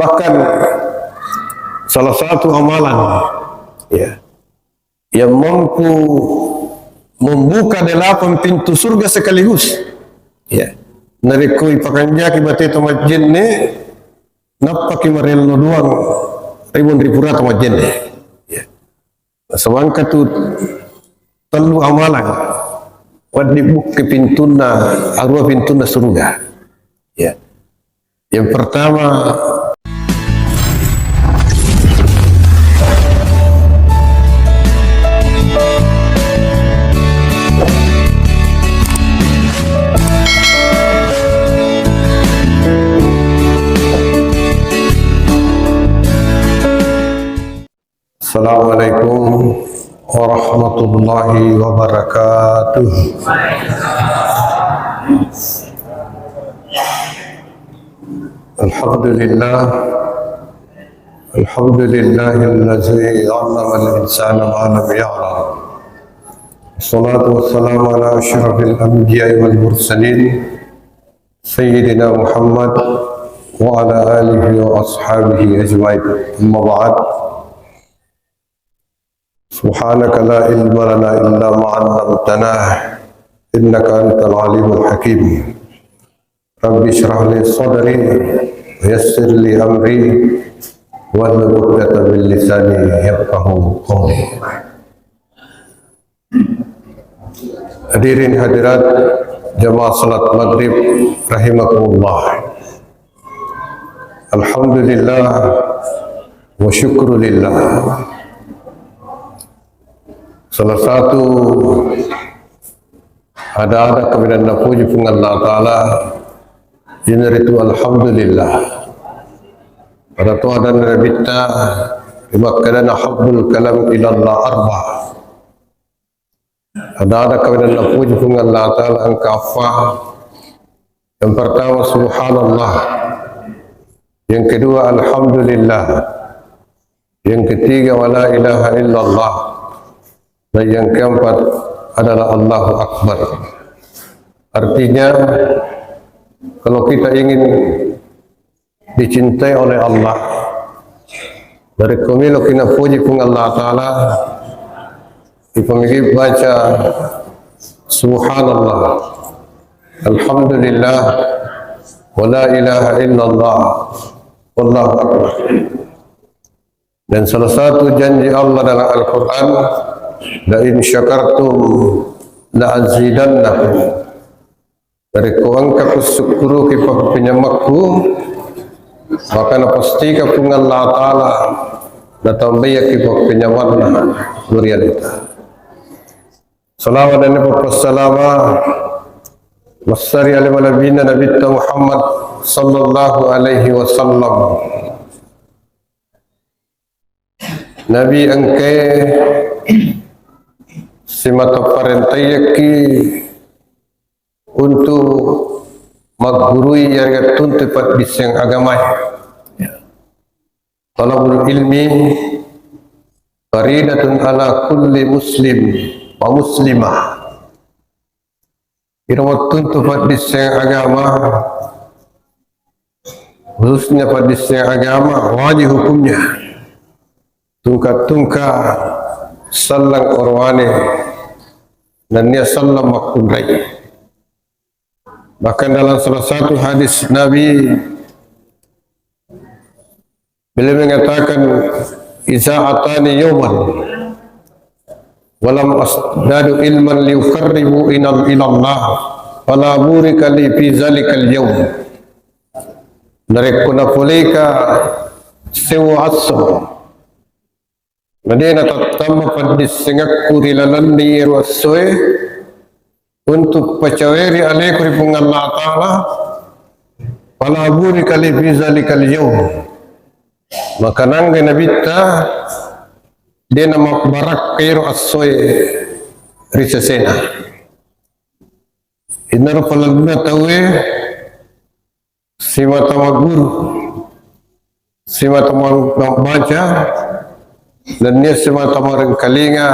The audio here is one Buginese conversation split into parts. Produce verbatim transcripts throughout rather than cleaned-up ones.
Bahkan salah satu amalan, ya, yang mampu membuka delapan pintu surga sekaligus. Ya. Narekko ipakanjaki bateta majjenne, nappaki marello doang ribuan ribu rata majjenne. Ya. Sewangka tu tellu amalan, wedding bukke pintunna, arua pintunna surga. Ya. Yang pertama, Assalamualaikum warahmatullahi wabarakatuh. Alhamdulillah. Alhamdulillahilladzi 'allamal insana ma lam ya'lam. Wassalatu wassalamu ala asyrafil anbiya'i wal mursalin, Sayyidina Muhammad wa ala alihi wa ashabihi ajma'in. Amma ba'd. Subhanaka la ilma lana illa ma 'allamtana, innaka antal alimul hakim. Rabbi shrah li sadri, wa yassir li amri, wahlul 'uqdatam min lisani yafqahu qawli. Hadirin hadirat jamaah salat maghrib rahimakumullah. Alhamdulillah wa syukrulillah. Salah satu ada-ada kaminang napuji Puang Allah Ta'ala, iyanaritu alhamdulillah. Pada to adanna Nabitta, rimakkedana habbul kalam ilallah arba. Ada-ada kaminang napuji Puang Allah Ta'ala engka eppa. Yang pertama, subhanallah. Yang kedua, alhamdulillah. Yang ketiga, wala ilaha illallah. Dan yang keempat adalah Allahu Akbar. Artinya, kalau kita ingin dicintai oleh Allah, narekko meloki napuji Puang Allah Ta'ala, ipamigi baca subhanallah, alhamdulillah, wala ilaha illallah, wallahu akbar. Dan salah satu janji Allah dalam Al-Quran, "La in syakartum la azidannakum." Narekko engka kusyukkuruki pappenyammakku, maka napastika Puang Allah Ta'ala natambaiyaki pappenyammanna ri aleta. Salawat dan pappasalama massari ala nabiyyina Nabitta Muhammad sallallahu alaihi wasallam. Nabi engkae simata parentaiyakki untuk maggurui yarega tuntu paddisseng agamae. Talabul ilmi faridatun ala kulli muslim wa muslimah. Iro wettuntu paddisseng agama, khususnya paddisseng agama, wajib hukumnya. Tungka-tungka sallang orowane, nennia sallang makkunrai. Bahkan dalam salah satu hadis Nabi, beliau mengatakan, "Iza atani yauman walam asdadu ilman liukarribu inal ilallah, fala burika li fi zalikal yaum." Narekko napoleka sewa asso, na de natattamma paddissengakku ri lalenni ero assoe, untuk pacaweri aleku ri Puang Allah Ta'ala, fala burika li fi zalikal yaum. Maka nangga Nabitta, de namabbarakka ero assoe ri sesena. Innaro palenna tauwe, simata magguru, simata ma-, mabbaca, nennia simata marengkalinga,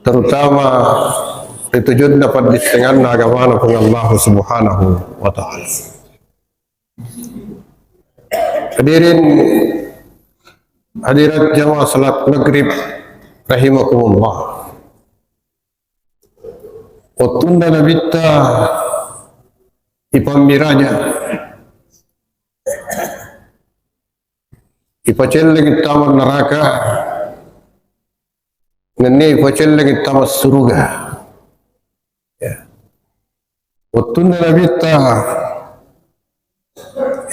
terutama ri tujunna paddissenganna agamana Puang Allah Subhanahu wa Ta'ala. Hadirin hadirat jamaah salat maghrib rahimakumullah. Wettunna Nabitta ipammiraja, ipacelleki tama neraka, nennia ipacelleki tama suruga. Ya. Wettunna Nabitta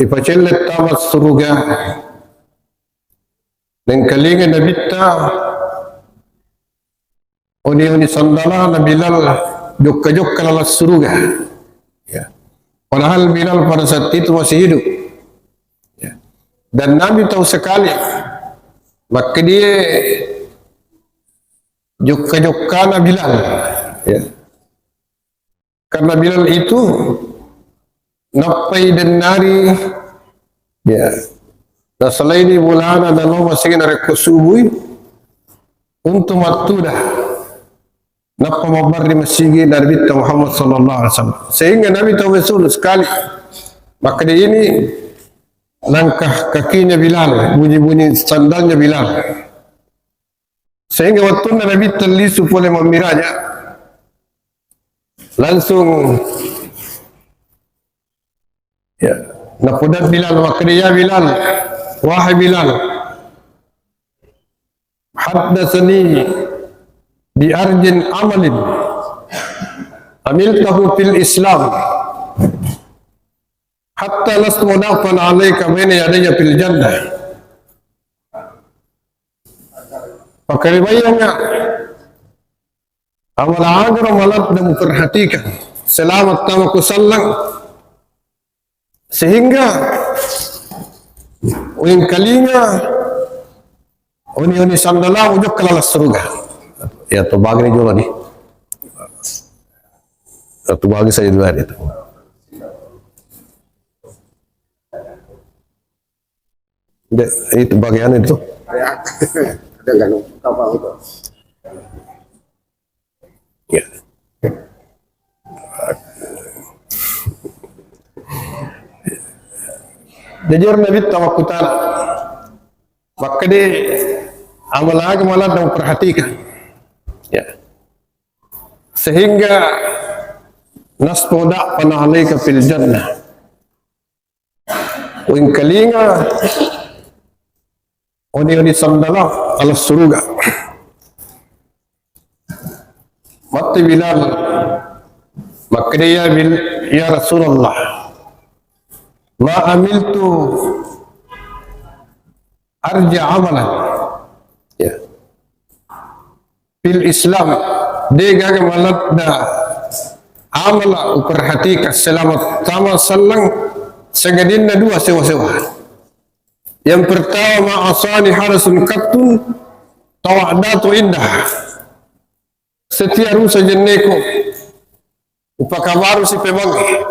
ipacelle tama suruga, nengkalinga Nabitta oni-oni sandalana Bilal jokka-jokka laleng suruga. Ya. Padahal Bilal pada saat itu masih hidup. Ya. Dan Nabi tahu sekali makkedie jokka-jokkana Bilal. Ya. Karena Bilal itu nappai dennari, ya, nasalaini bolana nalo masigi narekko subui untuk mattuda, nappa mabbarri masigi Nabitta Muhammad sallallahu alaihi wasallam. Sehingga Nabi tahu betul sekali. Maka di ini langkah kakinya Bilal, bunyi-bunyi sandalnya Bilal. Sehingga wettunna Nabitta lisu pole mammiraja, langsung, ya, napoda Bilal, makkeda, "Ya Bilal, wahai Bilal, haddatsani bi arjin amalin amiltahu fil Islam hatta lastu mudafan alaika baina yadayya fil jannah." Pakaribayangnga amala agaro maladde muperhatikan selama tama ku sallang, sehingga uwengkalinga oni-oni sandala ujokka laleng suruga. Ya, to bagani jolo di. To bagi saya dua itu. De, itu bagian itu. Ya. Ada nggak lupa apa itu? Ya. Jajar Nabi tawakkutana. Maka di amal agama dan perhatikan. Ya. Sehingga naspoda panah alaika fil jannah. Wengkalinga oni-oni sandala ala suruga. Matti Bilal, makkeda, "Ya Bil-, ya Rasulullah, ma amiltu arja amalan." Ya. Fil Islam, de gaga maladda amala uperhatikan selama tama sallang, sangadinna dua sewa-sewa. Yang pertama, ma asani hadasun kattun tawaddatu indah. Setia rusa jenneko, upakabaru si pemangi,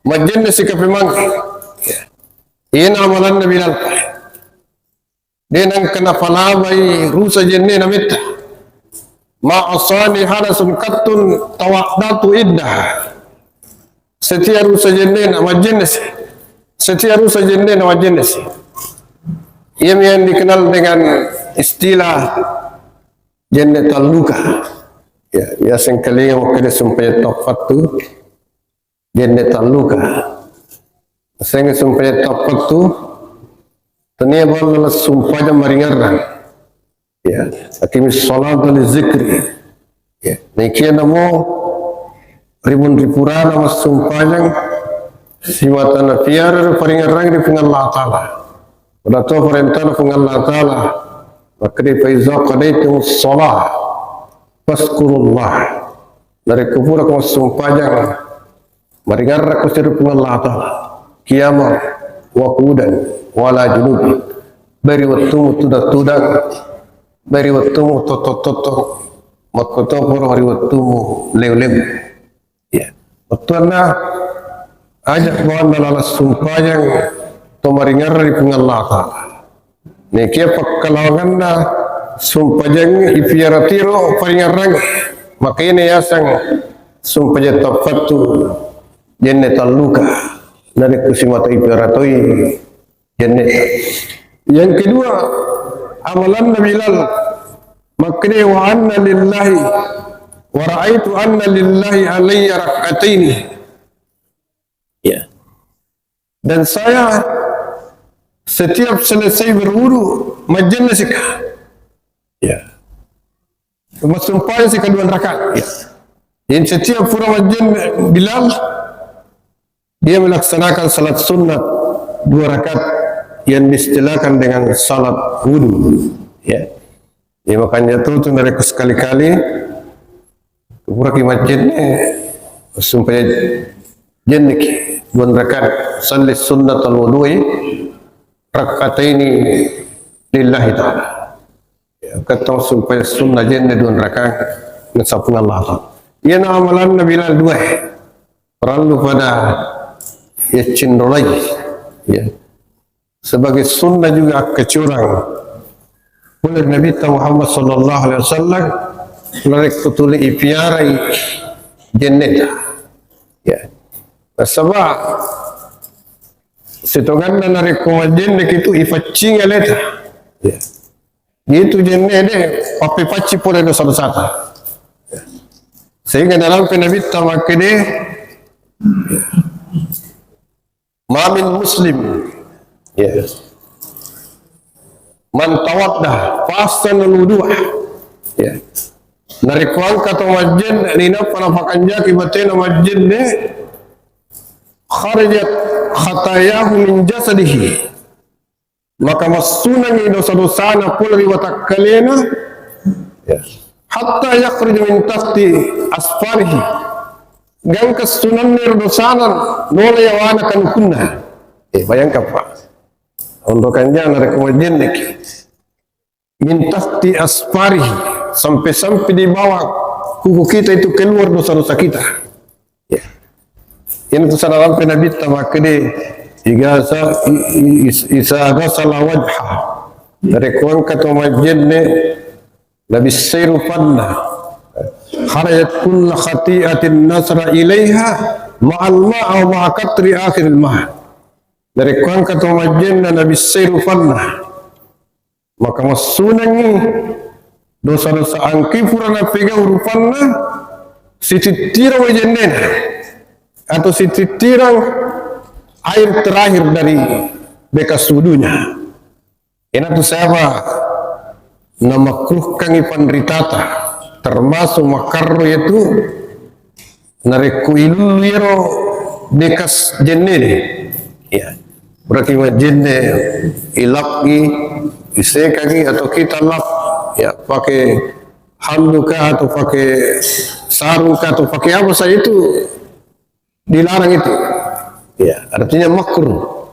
majenne si kapemangi. Ina amalanna Bilal. De nengka napalabai rusa jennena metta. Ma asani hadasun kattun tawaddatu iddah. Setia rusa jennena majennesi. Setia rusa jennena majennesi. Iya yang dikenal dengan istilah jenne talluka. Ya, biasa engkalinga makkeda sumpajang taufattu. Jenne talluka. Seng sumpajang taufattu, tania balla sumpajang maringerrang. Ya, aqimis sholata li zikri. Ya, nekia namo ribun ripurana massumpajang simata napiara paringerrang ri Puang Allah Ta'ala. Pada to parentana Puang Allah Ta'ala. Makkeda, "Fa iza qadaitumus shalah fazkurullah." Narekko pura ko massumpajang, maringerrakko siri Puang Allah Ta'ala. Qiyama wa qu'udan wa ala junubi. Beri wettumu tudang-tudang, beri wettumu totto-totto, makkotoparo ri wettumu lew-lew. Ya. Wettuanna ajak bawanna laleng sumpajang to maringerra ri Puang Allah Ta'ala. Nekia pakkalawanganna sumpajang ipiara tiro paringerrang, makanya yaseng sumpajang taufattu jenne talluka. Narekko simata ipiara toi Jenne. Yang kedua, amalanna Bilal. Makkeda, "Wa anna lillahi, wa ra'aitu anna lillahi alayya rak'ataini." Ya. Dan saya setiap selesai berwudu, majjenne sika. Ya. Massumpajang sika dua rakaat. Ya. Jadi setiap pura majjenne Bilal, dia melaksanakan salat sunnah dua rakaat yang diistilahkan dengan salat wudu. Ya. Ya, makanya tu, tu narekko sekali-kali puraki majjenne, sumpajang jenneki dua rakaat, salli sunnatal wudu'i rak'ataini lillahi ta'ala. Ya, kata sumpajang sunnah jenne dua rakaat, nasapung Allah Ta'ala. Iyana amalanna Bilal dua, parellu pada yaccinrolai. Ya. Sebagai sunnah juga akkacurang. Pole Nabi Muhammad sallallahu alaihi wasallam, narekko tuli ipiarai jenneta. Ya. Nasaba sitonganna narekko majjenneki tu ifaccing aleta. Ya. Itu jenne de pappepacci pole dosa-dosata. Sehingga dalam Nabi makkede, "Ma min muslim." Ya. "Man tawadda, fa ahsanal wudu'a." Ya. Narekko engka to majjenne, ninappa napakanjaki batena majjenne, kharajat khatayahu min jasadihi. Maka massunangngi dosa-dosana pole ri watakkalena, ya, hatta yakhruju min tahti asfarihi. Gangka sunanna ero dosana nola yawana kanukunna. Eh, bayangkan, Pak. Onro kanjana rekko majjenneki. Min tahti asfarihi, sampai-sampai di bawah kuku kita itu keluar dosa-dosa kita. Ya. Ini tu sana sampai Nabi makkede, "Igasa, i-, i-, is-, isa ghasala wajha." Rekko engka to majjenne, Nabi seru panna. Kharajat kulla khati'atin nasara ilaiha ma'al ma'a wa ma'a qatri akhiril ma'a. Rekko engka to majjenne, Nabi seru panna. Maka massunangngi dosa-dosa engkae pura napegau rupanna sitittirang wae jennena atau sitittirang air terakhir dari bekas wudunya. Inatu siapa namakruhkangngi panritata, termasuk makarro yaitu narekko ilullu iyaro bekas jenne de, ya, berarti majjenne ilapki, isekaki, atau kita lap, ya, pakai handuk kah, atau pakai sarung kah, atau pakai apa saja itu dilarang itu. Ya, artinya makruh.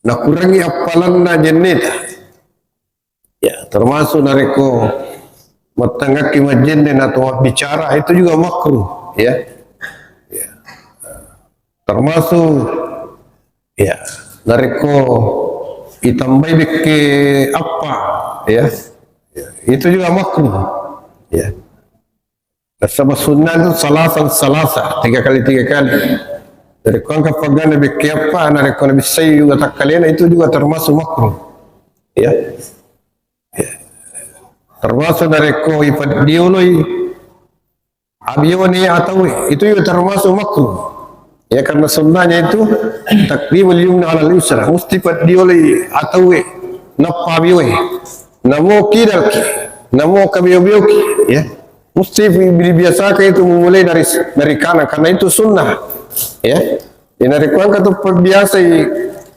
Nakurangi appalanna jenneta. Ya, termasuk narekko mattangakki majjenne na to mabbicara, itu juga makruh, ya. Ya. Termasuk, ya, narekko itambai bekke appa, ya. Ya, itu juga makruh. Ya. Nasaba sunnah itu salasan salasa, tiga kali tiga kali. Narekko engka pegana bekke appa, narekko nabissai juga takkalena, itu juga termasuk makruh. Ya. Ya. Termasuk narekko ipaddioloi abione atau itu juga termasuk makruh. Ya, karena sunnahnya itu taqdimul yumna alal yusra. Musti paddioloi atauwe, nappa abioe. Namo kidalki, namo kabio-bioki, ya. Musti bi-, dibiasakan itu memulai dari, dari kanan, karena itu sunnah, ya. Jadi narekko engka tu pabbiasai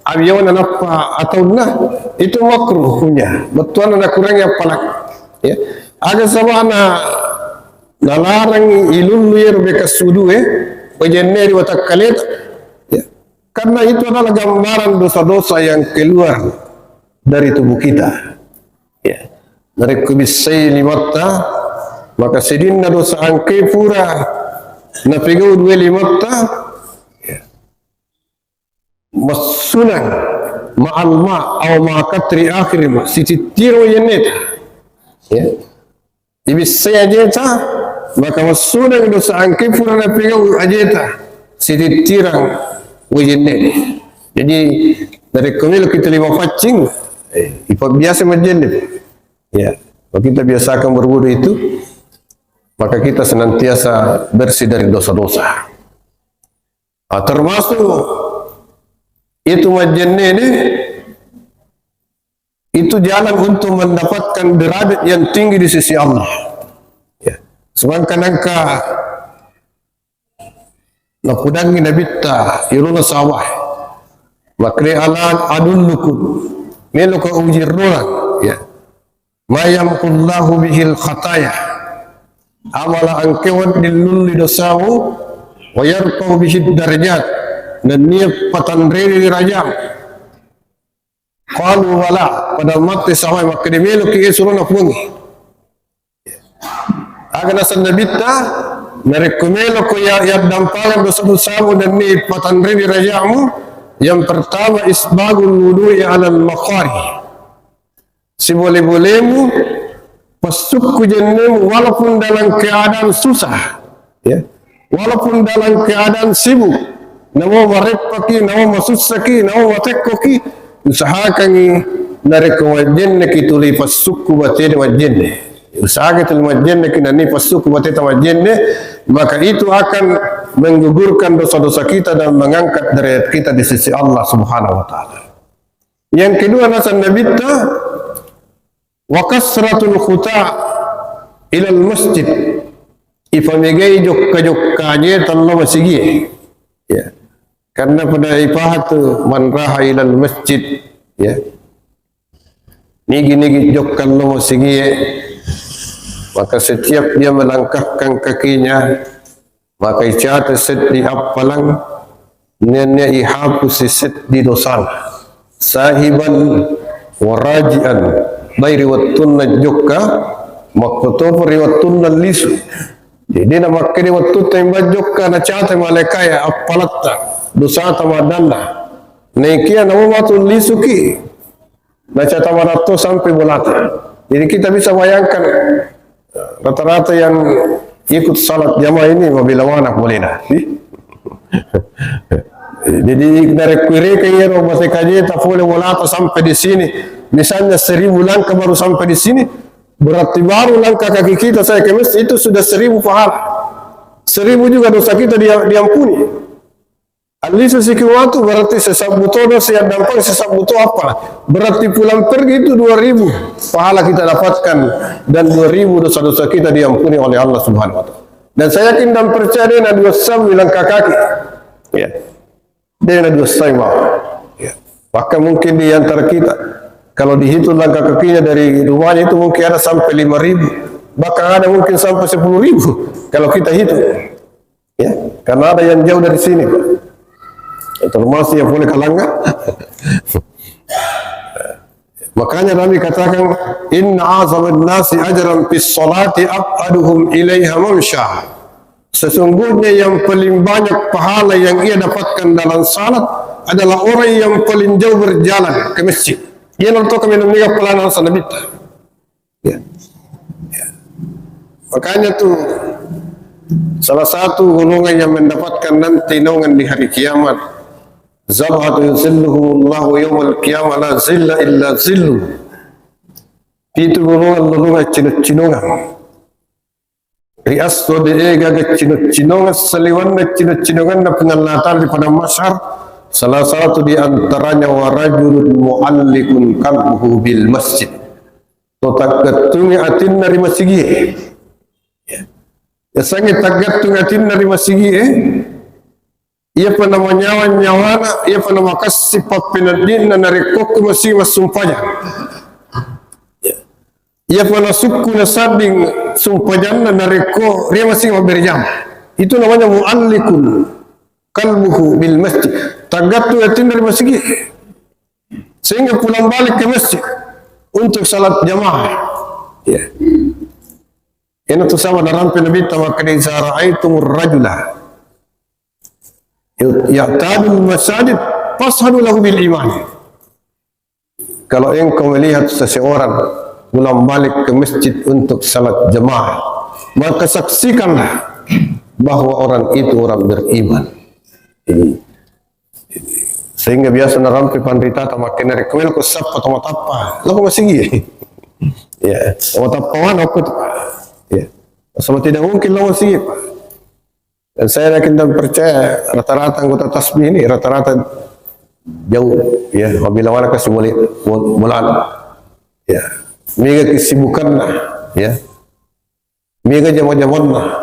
abiona nappa ataunna, itu makruh hukumnya. Bettuanna nakurangi appalang. Ya. Aga sabana nalarang ilullu iyaro bekas wudu e, wajenne ri watakkaleta. Ya. Karena itu adalah gambaran dosa-dosa yang keluar dari tubuh kita. Ya. Narekko bissai limatta, maka sidinna dosa engkae pura napegau dua limatta, ya, massunang ma'al ma' au ma' katri akhir ma', sitittiro jenneta. Ya. Ibissai ajeta, maka massunang dosa engkae pura napegau ajeta, sitittirang wajenne. Jadi, Narekko melo kita lima paccing, eh, ipabbiasa majjenne. Ya, kalau kita biasakan berwudu itu, maka kita senantiasa bersih dari dosa-dosa. Ah, termasuk itu majjenne ini, itu jalan untuk mendapatkan derajat yang tinggi di sisi Allah. Ya. Sedangkan engka napudangi Nabitta, iruna sawah. Makre ala adullukum. Melo ko uji rurang. Ya. Ma yamhullahu bihil khataya. Amala engke wedding lulli dosamu, wa yarfa'u bihid darajat, nennia patanreni derajat. Qalu bala, pada mate sawai makkeda meloki e surona Puangnge. Aga naseng Nabitta, narekko meloko ya, yaddampangan dosa-dosamu nennia patanreni derajatmu, yang pertama isbagul wudu'i alal makari. Sibole-bolemu, passukku jennemu, walaupun dalam keadaan susah, ya. Walaupun dalam keadaan sibuk, namo mareppaki, namo masussaki, namo matekkoki, usahakangi narekko majjenneki tuli passukku batena majjenne. Usahakan tuli majjenneki nanni passukku bateta majjenne, maka itu akan menggugurkan dosa-dosa kita dan mengangkat derajat kita di sisi Allah Subhanahu wa Ta'ala. Yang kedua, naseng Nabitta, wa kasratul khuta ilal masjid. Ipamegai jokka-jokka je tallo masigie. Ya. Karena pada ipaha tu man raha ilal masjid. Ya. Nigi-nigi jokka lo masigie. Maka setiap dia melangkahkan kakinya, maka icate seddi appalang, nennia ihapusi seddi dosana. Sahiban wa raji'an, baik ri wettunna jokka, makkotopa ri wettunna lisu. Jadi, namakkeda wettutta imba jokka, nacate malaikae appalatta, dosata maddanna. Naikia namo matu lisuki. Nacata madatto sampai bolata. Jadi kita bisa bayangkan, rata-rata yang ikut salat jamaah ini mabela mana bolehna. Jadi narekko ireka iyaro mate kajeta pole bolata sampai di sini, misalnya seribu langkah baru sampai di sini, berarti baru langkah kaki kita saya ke masjid itu sudah seribu pahala. Seribu juga dosa kita dia-, diampuni. Allisu siki matu berarti sisebbu to dosa yang dampang, sisebbu to apa? Berarti pulang pergi itu dua ribu pahala kita dapatkan dan dua ribu dosa-dosa kita diampuni oleh Allah Subhanahu wa Ta'ala. Dan saya yakin dan percaya dia na dua sabu langkah kaki. Ya. Dia na dua sabu. Ya. Bahkan mungkin di antara kita, kalau dihitung langkah kakinya dari rumahnya itu mungkin ada sampai lima ribu. Bahkan ada mungkin sampai sepuluh ribu kalau kita hitung. Ya, karena ada yang jauh dari sini, Pak. Termasuk yang boleh kalanga. Makanya Nabi katakan, "Inna azaman nasi ajran fis salati ab'aduhum ilaiha mamsha." Sesungguhnya yang paling banyak pahala yang ia dapatkan dalam salat adalah orang yang paling jauh berjalan ke masjid. Ia nonton kami nonton pahala Nabi. Ya. Ya. Makanya tuh salah satu golongan yang mendapatkan nanti naungan di hari kiamat. Sab'atun yuzilluhumullahu yawmal qiyamah la zilla illa zillu. Pitu golongan lolongan cino-cinongan. Ri esso de gaga cino-cinongan saliwanna cino-cinonganna Puang Allah Ta'ala di padang mahsyar. Salah satu di antaranya wa rajulun mu'alliqun qalbuhu bil masjid. To taggattungi atinna ri masigie. Ya. Yasengnge taggattung atinna ri masigie, iyapa namanyawa nyawana, iyapa namakessing pappeneddinna narekko ko masigi massumpajang. Ya. Iyapa nasukku nasadding sumpajanna narekko ri masigi mabbere jama. Itu namanya muallikun qalbuhu bil masjid. Taggattung atinna ri masigi. Sehingga pulang balik ke masjid untuk salat jamaah. Ya. Ina tu sama narampe Nabi ta makkeda, "Iza ra'aitumur rajula ya'tadul masajid fashhadu lahu bil iman." Kalau engkau melihat seseorang pulang balik ke masjid untuk salat jamaah, maka saksikanlah bahwa orang itu orang beriman. Ini, ini. Sehingga biasa narampe panritata makkeda, narekko melo ko sappa to matappa, lao ko masigi. Ya, to matappa mana aku tu. Ya. Sama tidak mungkin lao masigi, Pak. Dan saya yakin dan percaya rata-rata anggota tasbih ini rata-rata jauh, ya, apabila mana kasih boleh bolaan. Ya. Mega kesibukan, ya. Mega jama-jamanna.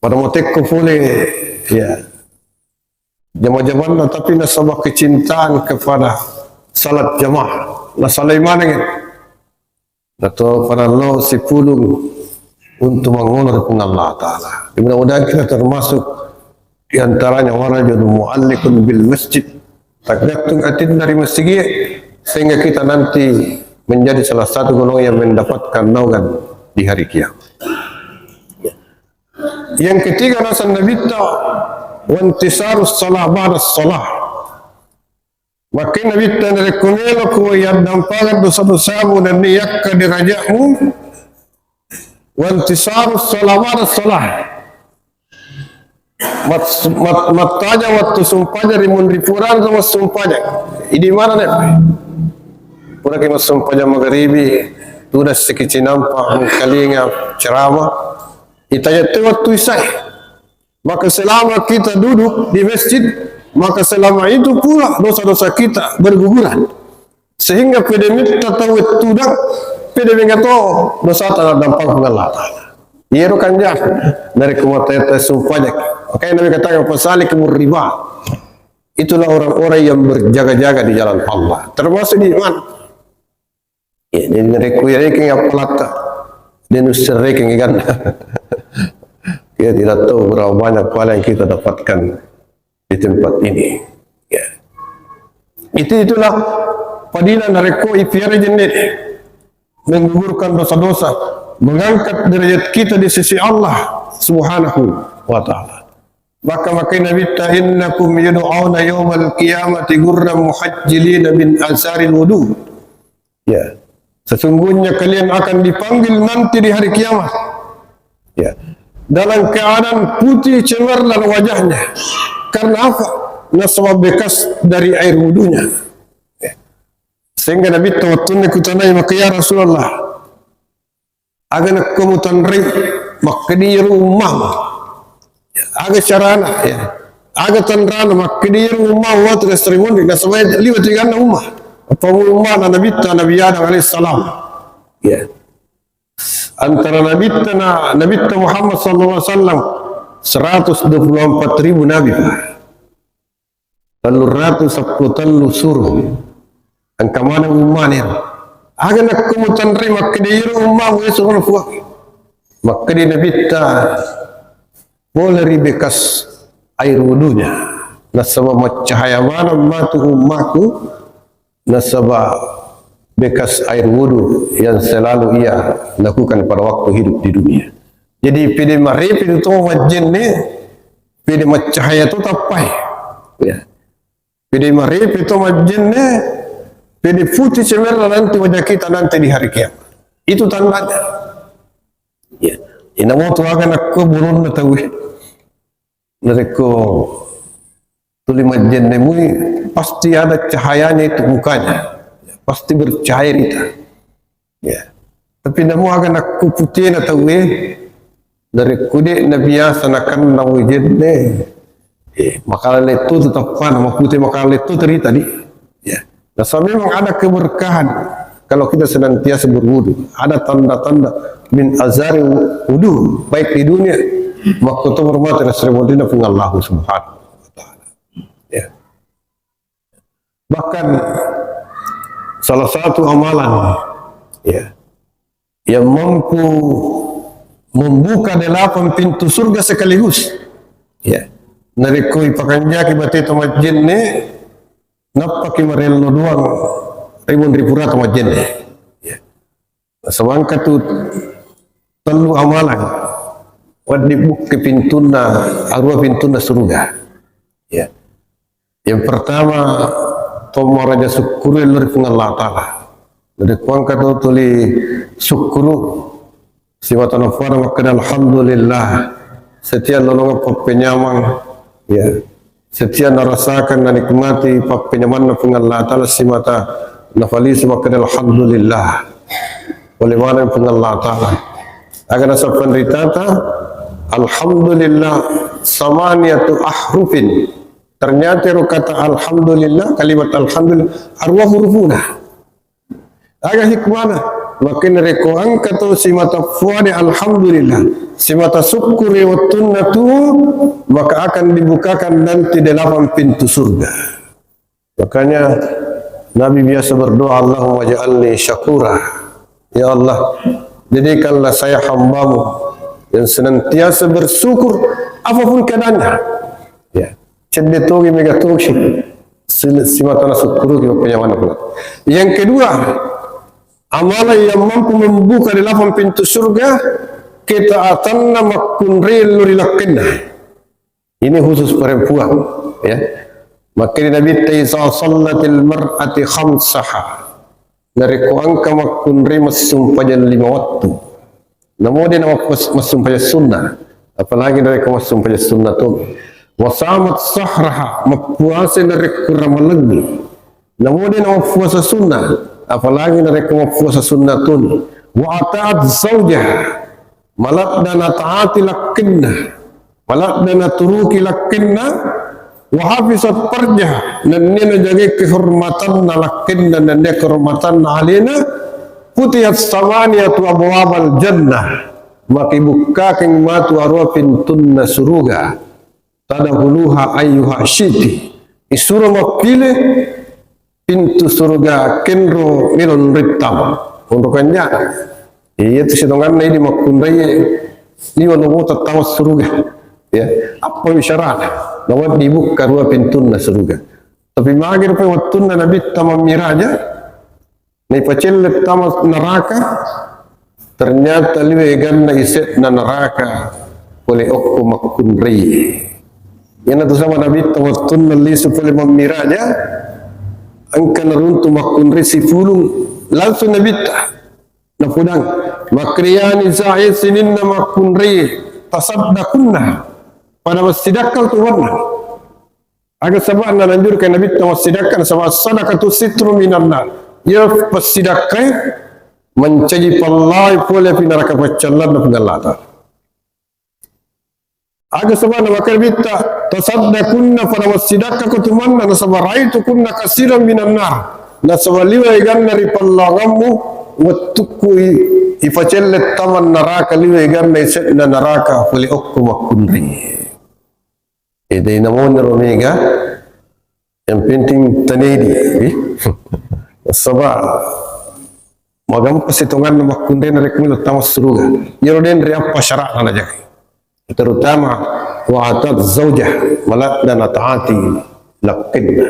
Pada mau tekko pole, ya. Jama-jamanna, tapi nasaba kecintaan kepada salat jamaah. Nasalai maneng. Nato pada lo sipulung untuk mangolo ri Puang Allah Ta'ala. Mudah-mudahan kita termasuk di antaranya warajul mu'alliqun bil masjid. Tergantung atinna ri masigi, sehingga kita nanti menjadi salah satu golongan yang mendapatkan naungan di hari kiamat. Yang ketiga, naseng Nabitta, wantisarus salah ba'da salah. Makkeda Nabitta, narekko melo ko yaddampangeng dosa-dosamu dan yakka derajatmu, wantisarus salah ba'da salah. Mat-, mat-, mattajang wettu sumpajang ri munri purana to massumpajang. Idi mana ne? Puraki massumpajang magaribi, tudang siki cinampa, mengkalinga ceramah. Itajang tu wettu isai. Maka selama kita duduk di masjid, maka selama itu pula dosa-dosa kita berguguran. Sehingga pede metta tau tudang, pede mega to dosata dampang Puang Allah Ta'ala. Iyaro kanjang, narekko matetta sumpajang. Makanya Nabi katakan, "Fasalik murriba." Itulah orang-orang yang berjaga-jaga di jalan Allah. Termasuk di mana? Ya, jadi narekko yarekeng appalatta, dan usserrekeng ganna. Ya, tidak tahu berapa banyak pahala yang kita dapatkan di tempat ini. Ya. Itu, itulah fadilah narekko ipiara jenne, menggugurkan dosa-dosa, mengangkat derajat kita di sisi Allah Subhanahu wa Ta'ala. Maka makai Nabitta, "Innakum yud'auna yaumal qiyamati gurran muhajjilina min asaril wudu." Ya. Sesungguhnya kalian akan dipanggil nanti di hari kiamat. Ya. Dalam keadaan putih cemerlang wajahnya. Karena apa? Nasaba bekas dari air wudunya. Ya. Sehingga Nabitta wettunna kutanai, maka, "Ya Rasulullah, aga nakko mutanrei makkeda iyaro ummamu? Aga carana, ya? Aga tanrana makkeda iyaro ummamu matu nasrei munri, nasaba liwa tiganna umma." Apa ummana Nabitta, Nabi Adam alaihissalam. Ya. Antara Nabitta na Nabitta Muhammad sallallahu alaihi wasallam, seratus dua puluh empat ribu nabi, Pak. Telluratu seppulo tellu suro. Engka maneng ummana. Aga nakko mutanrei makkeda iyaro ummamu, ya, suro Puang. Makkeda Nabitta, pole ri bekas air wudunya. Nasaba maccahaya maneng matu ummaku, nasaba bekas air wudu yang selalu ia lakukan pada waktu hidup di dunia. Jadi pede marepe tu to majjenne, pede maccahaya to tappai. Ya. Pede marepe to majjenne, pede putih cemerlang nanti wajah kita nanti di hari kiamat. Itu tandanya. Ya. Inamo tu aga nakko burunna tauwe. Narekko tuli majjenne mui, pasti ada cahayanya itu mukanya. Pasti bercahaya rita. Ya. Tapi namo aga nakko putena tauwe, narekko de nabiasa nakenna wajenne, eh, makala letto tu tappana, mapute makala letto terita di. Ya. Nasaba memang ada keberkahan kalau kita senantiasa berwudu. Ada tanda-tanda min azari wudu, baik di dunia maupun mati nasremodina pun Allah Subhanahu wa Ta'ala. Ya. Bahkan salah satu amalan, ya, yang mampu membuka delapan pintu surga sekaligus. Ya. Narekko ipakanjaki bateta majjenne, nappaki marello doang ri munri purata majjenne. Ya. Nasaba engka tu tellu amalan wedding bukke pintunna, arua pintunna suruga. Ya. Yang pertama, to maraja sukkuru lao ri Puang Allah Ta'ala. Jadi kuangka to tuli sukkuru, siwatana puada makkeda, "Alhamdulillah." Setiap lolonga pappenyamang, ya. Setiap narasakan, nanikmati pappenyamanna Puang Allah Ta'ala, simata nafalisu makkeda alhamdulillah. Oleh mana Puang Allah Ta'ala. Aga nasab penderitata, alhamdulillah, samaniyatu ahrufin. Ternyata ro kata alhamdulillah, kalimat alhamdulillah, arwa hurufuna. Aga hikmana? Makanya reko engka to simata fuade alhamdulillah, simata syukur e wettunna tu, maka akan dibukakan nanti delapan pintu surga. Makanya Nabi biasa berdoa, "Allahumma ja'alni syakura." Ya Allah, jadikanlah saya hambamu yang senantiasa bersyukur apapun keadaannya. Ya, cedde togi, mega togi. Sil-, simatana syukuruki pappenyamanna Puang. Yang kedua, amalan yang mampu membuka delapan pintu surga, ketaatanna makkunrai lao ri lakkenna. Ini khusus perempuan, ya. Makanya Nabi, "Iza sallatil mar'ati khamsaha." Narekko engka makkunrai massumpajang lima wettu. Namo de' namappuas-, massumpajang sunnah, apalagi narekko massumpajang sunnah tu. Wa samat syahraha, mappuasa narekko ramalangngi. Namo de' namappuasa sunnah, apalagi narekko mappuasa sunnah tu. Wa ata'at zaujaha, maladde' nataati lakkenna, maladde' naturuki lakkenna, wa hafizat farjaha, nennia najagai kehormatanna lakkenna, nennia kehormatanna alena, futihat samaniyatu abwabal jannah, maka ibukkakeng matu aruwa pintunna suruga. Tadkhuluha ayyuha syi'ti. Isuro mappile pintu suruga kenro melo nrittama. Onro kanjana. Iya tu sitonganna idi makkunrai liwa lo mota tama suruga. Ya, apa bicarana? Nawaddi bukka aruwa pintunna suruga. Tapi magi rupa wettunna Nabitta mammiraja, naipacelle tama neraka, ternyata liwe ganna ise'na neraka pole okko makkunrai. Iyanatu sama Nabitta wettunna lisu pole mammiraja, engka naruntu makkunrai sipulung, langsung Nabitta napudang, "Makkeda, ya nisa, e sininna makkunrai, tasaddakunna, pada massidakka tu wenna." Aga saba'na nanjurka Nabitta massidakka, nasaba sadaqatu sitru minan nar. Iya passidakkae mancaji pallai pole api neraka paccallanna Puang Allah Ta'ala. Aga saba'na makkeda Nabitta, tasaddakunna, pada massidakka ko tu wenna, nasaba raitukunna kasiran minan nar. Nasaba liwe ganna ri pallawangammu, wettukku i-, ipacelle tama neraka, liwe ganna ise'na neraka, pole okko makkunrai. Ede namonro mega, yang penting tanedi, eh? Saba magampa sitonganna makkunrai narekko melo tama suruga. Iyaro denre apa syaratna najagai. Terutama wa ata'at zaujah, maladde' nataati lakkenna.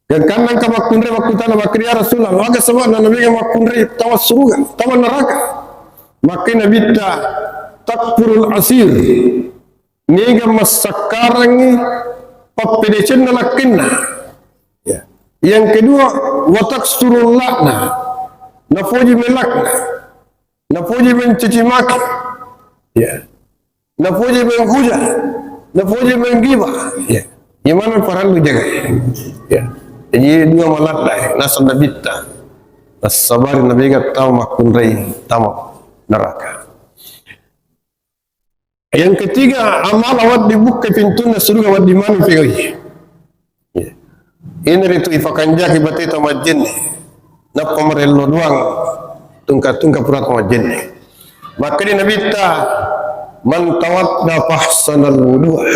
Gangkanna engka makkunrai makkutana, makkeda, "Ya Rasulullah, aga saba'na namega makkunrai tama suruga, tama neraka?" Makkeda Nabitta, "Takfurul asir." Niga massakkarangngi pappedecenna lakkenna. Ya. Yang kedua, wa taksurul la'na. Napoji melakna. Napoji mencaci maki. Ya. Napoji menghujat. Napoji menggibah. Ya. Yang mana parallu jaga. Ya. Jadi dua maladde' naseng Nabitta. Nassabari namega tama makkunrai tama neraka. Yang ketiga, amala wedding bukka pintunna suruga wedding maneng pegau'i. Iya. Inaritu ifakanjaki bateta majjenne. Nappa marello doang tungka-tungka purata majjenne. Makkeda Nabitta, "Man tawadda fahsanal wudu'a."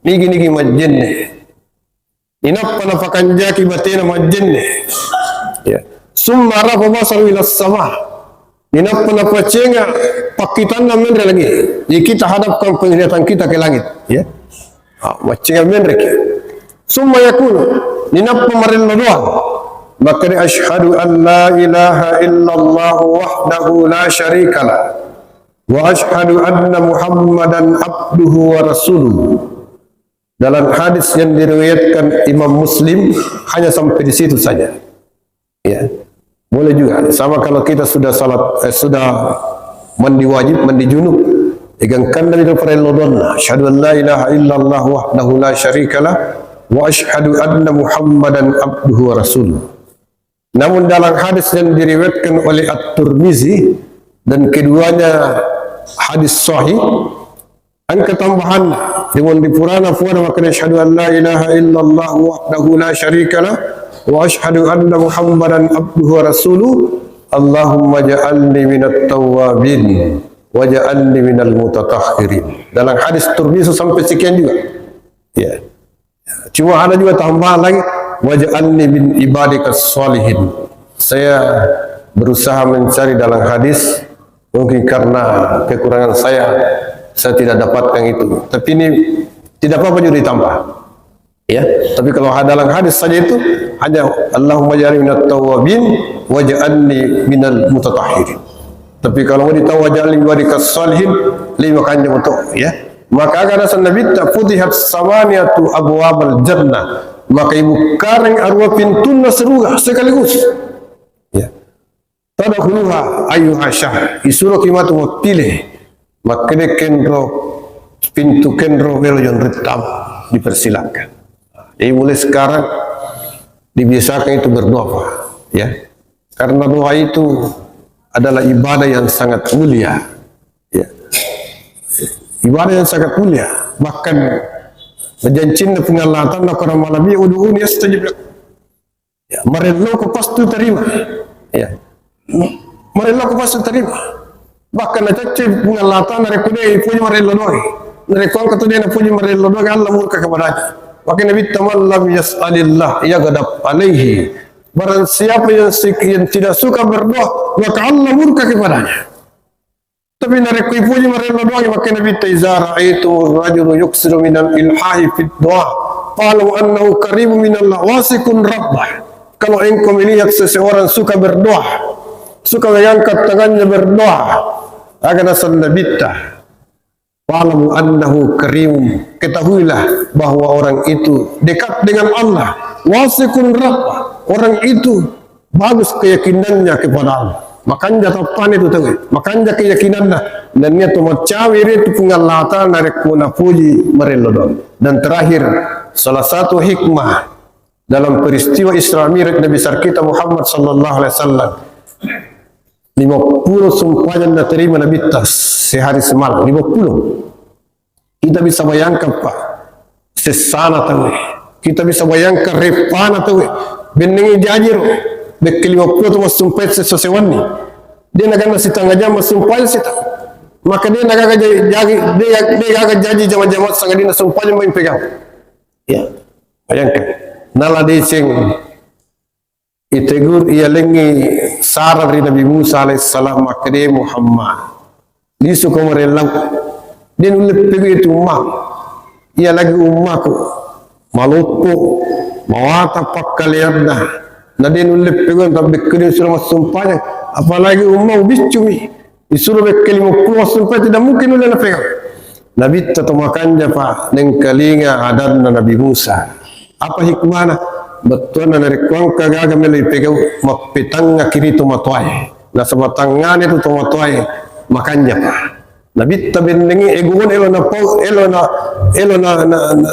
Nigi-nigi majjenne. Inappa nafakanjaki batena majjenne. Ya. Summa rafa basaru ila sama. Inappa napacenga pakkitanna menre langit. Jadi kita hadapkan penglihatan kita ke langit. Ya. Ah, macenga menre ki. Summa yakulu. Inappa marello doang. Makkeda, "Asyhadu an la ilaha illallah wahdahu la syarika lah. Wa asyhadu anna Muhammadan abduhu wa rasuluh." Dalam hadis yang diriwayatkan Imam Muslim, hanya sampai di situ saja. Ya. Boleh juga. Sama kalau kita sudah salat, eh, sudah mandi wajib, mandi junub. Ikan kandang itu parello doang. Asyhadu an la ilaha illallah wahdahu la syarika lah. wa asyhadu anna Muhammadan abduhu wa rasuluh. Namun dalam hadis yang diriwayatkan oleh At-Tirmizi dan keduanya hadis sahih, engka tambahanna, ri munri purana puada makkeda, "Asyhadu an la ilaha illallah wahdahu la syarika lah, wa asyhadu anna Muhammadan abduhu wa rasuluh, Allahumma ja'alni minat tawwabin, wa ja'alni minal mutatahhirin." Dalam hadis Tirmizi sampai sekian juga. Ya. Cuma ada juga tambahan lagi, "Waj'alni min ibadikas shalihin." Saya berusaha mencari dalam hadis, mungkin karena kekurangan saya, saya tidak dapatkan itu. Tapi ini tidak apa-apa juga ditambah. Ya, tapi kalau dalam hadis saja itu hanya, "Allahumma ja'alni minat tawwabin waj'alni minal mutatahhirin." Tapi kalau mau ditambah, "Waj'alni min ibadikas shalihin," lebih makanja untuk, ya. Maka aga naseng Nabitta, "Futihat samaniyatu abwabal jannah." Maka ibukkareng aruwa pintunna suruga sekaligus. Ya. "Tadkhuluha ayyuha sya." Isuroki matu mappile. Makkeda kenro pintu kenro welo jonritta dipersilakan. Jadi mulai sekarang dibiasakan itu berdoa, Pak. Ya. Karena doa itu adalah ibadah yang sangat mulia. Ya. Ibadah yang sangat mulia. Bahkan jancinna Puang Allah Ta'ala, "Qala malabi ud'uni astajib lakum." Ya, marelloko pasti terima. Ya. Marelloko pasti terima. Bahkan nacaccai Puang Allah Ta'ala narekko de' ipuji marello doang. Narekko engka tu de' napuji marello doang, Allah murka kepadanya. Maka Nabitta, "Man lam yas'alillah yaghdab alaihi." Barang siapa yang, yang tidak suka berdoa, maka Allah murka kepadanya. Tapi narekko ipuji marello doang, maka Nabitta, "Iza ra'aitumur rajulu yuksiru minal ilhahi fid du'a, fa'lamu annahu qaribun minallah, wasiqun rabbah." Kalau engkau melihat seseorang suka berdoa, suka mengangkat tangannya berdoa, aga naseng Nabitta, "Fa'lamu annahu qaribun." Ketahuilah bahwa orang itu dekat dengan Allah. "Wasiqun rabbah." Orang itu bagus keyakinannya kepada Allah. Makanja tappana itu tauwe. Makanja keyakinanna. Dan niat tu maccawe itu Puang Allah Ta'ala narekko napuji marello doang. Dan terakhir, salah satu hikmah dalam peristiwa Isra Mi'raj Nabi besar kita Muhammad sallallahu alaihi wasallam, lima puluh sumpajang naterima Nabitta sehari semalam. Lima puluh. Kita bisa bayangkan, Pak, sessana tauwe. Kita bisa bayangkan reppana tauwe. Bennengngi jajiro. Bekke lima puluh tu massumpajang sesso sewenni. De' naganna sitengnga jam massumpajang sita. Maka de' nagaga ja-, jagi, de', de' gaga jaji jama-jama sangadinna sumpajang main pegang. Ya. Bayangkan. Nala deceng Itegur iya lengngi sarang ri Nabi Musa alaihissalam, makkeda, "Muhammad, lisuko marellau. De' nulle pegau itu umma. Iya lagi ummaku maloppo, mawatang pakkaleanna. Na de' nulle pegau tabbekkeding sura massumpajang. Apalagi umma ubiccumi." Isuro bekke lima puluh massumpajang, tidak mungkin nulle napegang. Nabitta to makanja, Pak, nengkalinga adanna Nabi Musa. Apa hikmahna? Bettuanna narekko engka gaga melo ipegau, mappetangngaki ri tomatoae. Nasaba tangngana tu tomatoae makanja, Pak. Nabitta bennengngi egoan elo na pau, elo na, elo na, na, na,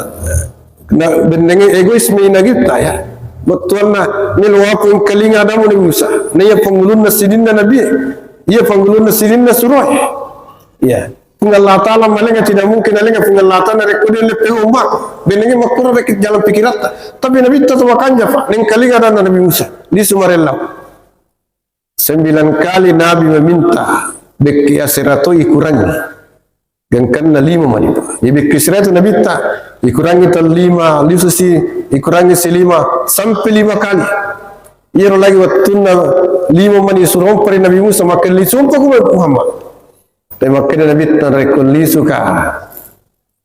na bennengngi egoisme Nabitta, ya. Bettuanna melo wapo engkalinga adamu Nabi Musa. Na iya pangulunna sininna Nabi. Iya pangulunna sininna suroe. Iya. Puang Allah Ta'ala malenga, tidak mungkin alenga Puang Allah Ta'ala rekko de' leppe umma. Bennengngi makkuro rekki jalan pikiratta. Tapi Nabitta tu makanja, Pak, nengkalinga adanna Nabi Musa. Lisu marellau. Sembilan kali Nabi meminta, bekke asera to ikurangi. Gangkanna lima mani, Pak. Jadi bekke asera tu Nabitta, ikurangi to lima, lisusi, ikurangi si lima, sampai lima kali. Iyaro lagi wettunna lima mani surompa ri Nabi Musa, makkeda, "Lisumpako Muhammad." Tapi makkeda Nabitta, "Rekko lisuka,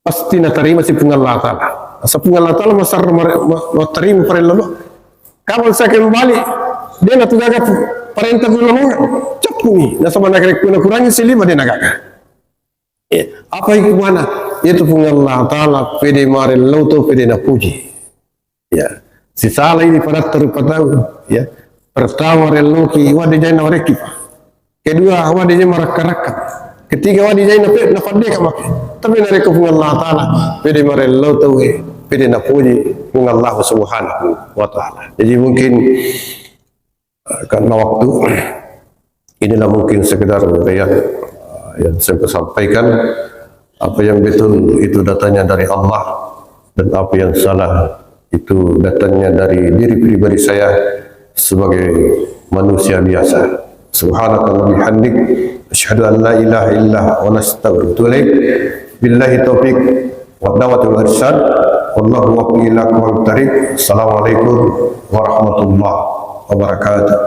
pasti natarima si Puang Allah Ta'ala." Asa Puang Allah Ta'ala masar ma-, ma-, matarima parello. Kapan saya kembali, de' natu gaga parenta guru lolongan. Cappuni. Nasaba narekko nakurangi si lima, de' nagaga. Eh, apa hikmahna? Itu Puang Allah Ta'ala pede marellau to, pede napuji. Ya, sisala ini padatta rupa tau, ya. Pertama, relloki, wadi jai nawarekki, Pak. Kedua, wadi jai marakka-rakka. Ketiga, wadi jai nape-, napaddeka make. Tapi narekko Puang Allah Ta'ala, pede marellau tauwe, pede napuji Puang Allah Subhanahu wa Ta'ala. Jadi mungkin, eh, karena waktu, inilah mungkin sekedar yang, yang saya sampaikan. Apa yang betul itu datangnya dari Allah, dan apa yang salah itu datangnya dari diri pribadi saya sebagai manusia biasa. Subhanakallahumma bihamdik, asyhadu an la ilaha illa anta, astaghfiruka wa atubu ilaik. Billahi taufiq wa da'watul irsyad. Wallahu muwaffiq ila aqwamit thariq. Assalamualaikum warahmatullahi wabarakatuh.